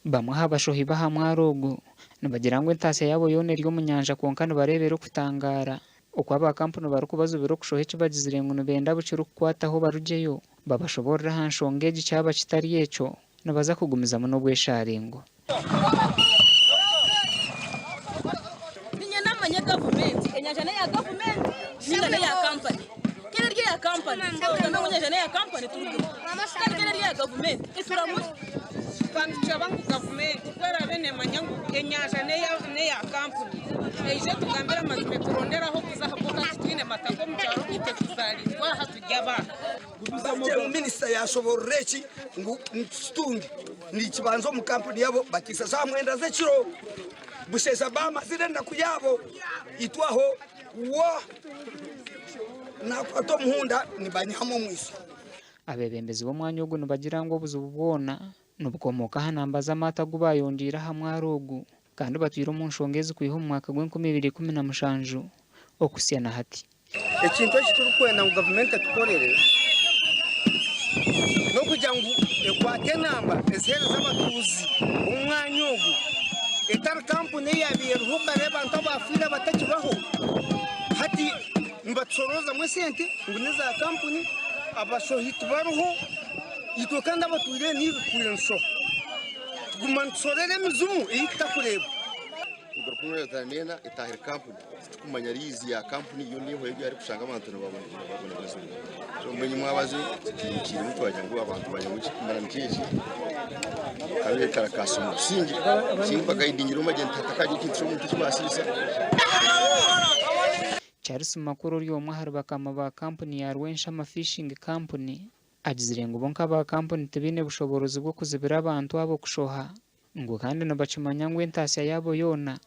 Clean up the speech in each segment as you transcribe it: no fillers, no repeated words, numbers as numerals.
Bamwe aha bashohi b'aha mwaro ogu nibagira ngu entaasya yaabo yoona eri omu nyanja kwonka nibareebera okutangaara oku aba kampuni barikubazibira okushoha eki bagizire ngu nibenda abu kirikukwataho barugyeyo babashoboorore aha nshonga egi kyaba kitari ekyo nibaza kugumizamu n'obweshaaringo. Niinyenda mumanye gavumenti, enyanja n'eya gavumenti ninga n'eya kampani? Ku eri eya kampani, tugambe ngu enyanja n'eya kampani turugemu. Kandi ku eri eya gavumenti, eturamure. Kandi tushaba ngu gavumenti ku eraabe neemanya ngu enyanja n'eya kampuni, eije etugambire amazima eturondere ah'okuza ahabw'okuba titwine mataka omu kyaro itwe tuzaariirwe aha turi abaana. Bagire ngu minisita yashoborora eki ngu nitukitunge nikibanza omu kampuni yabo batiisa shaaha mwenda z'ekiro bushesha bamazire enaku yaabo itwe aho wa nakwata omuhunda nibanyihamu omwisyo. Abeebembezi b'omwanya ogu nibagira ngu obuzibu bwona nibukomooka aha namba z'amaato agu baayongyeire aha mwaro ogu kandi batwire omu nshonga ezi kwiha omu mwaka gw'enkumi ibiri ikumi na mushanju okuhitsya na hati. Ekintu eki turikwenda ngu gavumenti etukorere n'okugira ngu ekwate enamba eziheereze abatuuzi b'omwanya ogu etari kampuni eyaabaire eriho kare abantu abaafiire abatakibaho hati nibatushoroozamu esente ngu n'eza kampuni abashohi tibariho itwe kandi abatwire niitwe tutwire nitushoha tuguma nitushorera emizimu ei tutakureeba. Rukumwe etaahire kampuni titukumanya riizi ya kampuni yo neho ebi arikushanga abantu nibabonabonesibwa so mbwenu mwabaze tukiimukiiremu twagira ngu abantu bagira ngu ekikumara nikyo eki kabeekarakaasa omu busingye timbagayidingire omu bagye nti hatakagira ekintu ky'omuntu eki baasiisa. Charles Makuru ori omwe ahari bakama ba kampuni ya Rwenshama Fishing Company agizire ngu bo nk'aba kampuni tibaine bushoboorozi bw'okuzibira abantu abo kushoha. Ngu kandi nibakimanya ngu entaasya yaabo yoona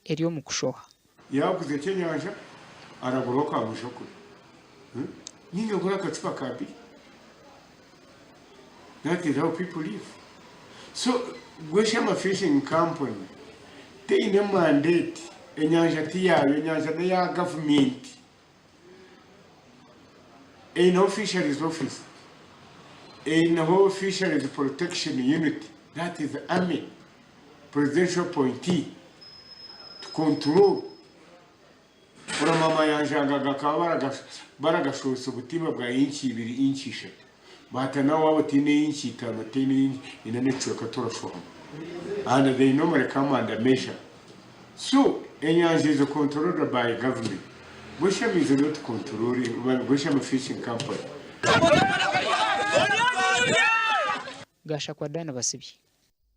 eri omu kushoha. Yaaguza ekyenyanja, araguraho ka mushokoro ninga agure akacupa ka biya. That is how people live. So Gweshama Fishing Company teine mandate, enyanja tiyaayo, enyanja neya gavumenti. Eineho Fisheries Office, eineho Fisheries Protection Unit, that is Army presidential appointee to control. Kurama amayanja aga gakaba baragashosa obutimba bwa inchi ibiri inchi ishatu baata nawe waaba otaine inchi itaano otaine inchi ina n'ekicweka torashohamu and they normally come and measure So enyanja is controlled by government Gwesham is not controlling Gwesham fishing company. Gashakwa Dan Basibye.